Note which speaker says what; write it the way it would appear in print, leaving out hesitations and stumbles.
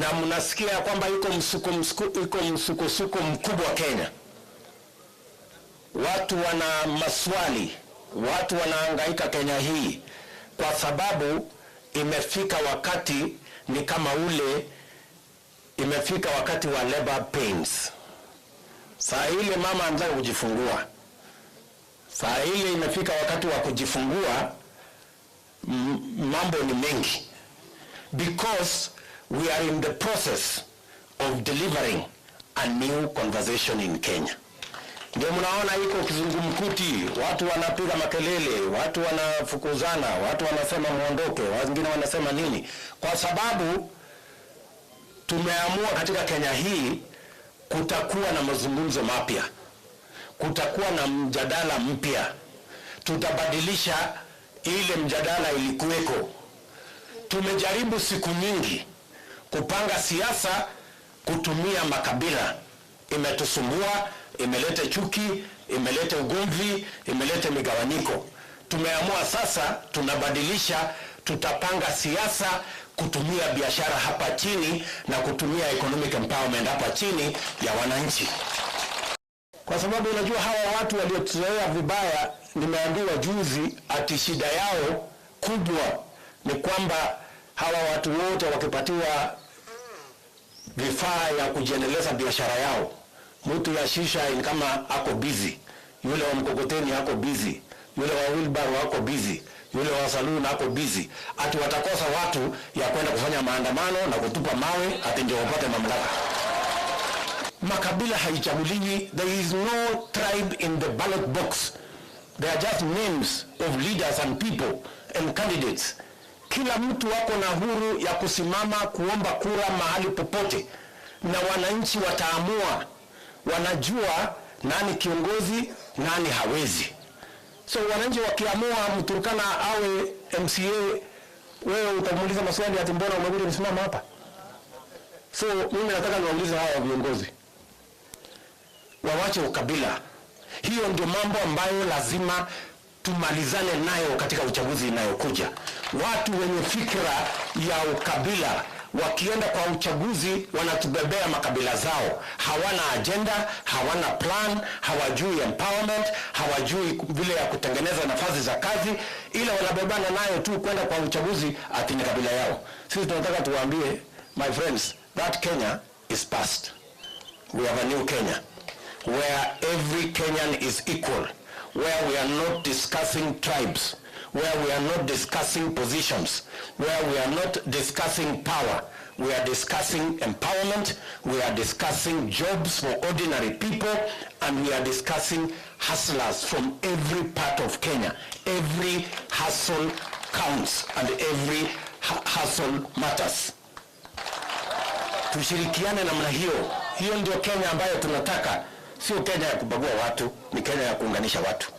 Speaker 1: Na mnasikia kwamba iko msukosuko mkubwa Kenya. Watu wana maswali, watu wanahangaika Kenya hii kwa sababu imefika wakati ni kama ule, imefika wakati wa labor pains. Saa ile mama anataka kujifungua, saa ile imefika wakati wa kujifungua, mambo ni mengi because we are in the process of delivering a new conversation in Kenya. Ndio mnaona iko kizungumkuti, watu wanapiga makelele, watu wanafukuzana, watu wanasema muondoke, wengine wanasema nini, kwa sababu tumeamua katika Kenya hii kutakuwa na mazungumzo mapya, kutakuwa na mjadala mpya, tutabadilisha ile mjadala ilikuweko. Tumejaribu siku nyingi kupanga siasa kutumia makabila, imetusumbua, imeleta chuki, imeleta ugomvi, imeleta migawanyiko. Tumeamua sasa tunabadilisha, tutapanga siasa kutumia biashara hapa chini na kutumia economic empowerment hapa chini ya wananchi, kwa sababu unajua hawa watu waliotuzoea vibaya, nimeambiwa juzi ati shida yao kubwa ni kwamba hawa watu wote wakipatiwa vifaa ya kujiendeleza biashara yao, mtu ya shisha ni kama ako busy, yule wa mkokoteni ako busy, yule wa wheelbarrow ako busy, yule wa saloon ako busy, ati watakosa watu ya kwenda kufanya maandamano na kutupa mawe ati ndio wapate mamlaka. Makabila haichaguliwi. There is no tribe in the ballot box. They are just names of leaders and people and candidates. Kila mtu wako na huru ya kusimama kuomba kura mahali popote, na wananchi wataamua, wanajua nani kiongozi, nani hawezi. So wananchi wakiamua Mturkana awe MCA, wewe utamuuliza maswali ati mbona umekuja kusimama hapa? So mimi nataka niwaulize hawa viongozi wawache ukabila. Hiyo ndio mambo ambayo lazima tumalizane nayo katika uchaguzi inayokuja. Watu wenye fikra ya ukabila wakienda kwa uchaguzi wanatubebea makabila zao, hawana agenda, hawana plan, hawajui empowerment, hawajui vile ya kutengeneza nafasi za kazi, ila wanabebana nayo tu kwenda kwa uchaguzi ati ni kabila yao. Sisi tunataka tuwaambie, my friends, that Kenya is past. We have a new Kenya where every Kenyan is equal, where we are not discussing tribes, where we are not discussing positions, where we are not discussing power. We are discussing empowerment, we are discussing jobs for ordinary people, and we are discussing hustlers from every part of Kenya. Every hustle counts and every hustle matters. Tushirikiane namna hiyo. Hiyo ndio Kenya ambayo tunataka, sio Kenya ya kubagua watu, ni Kenya ya kuunganisha watu.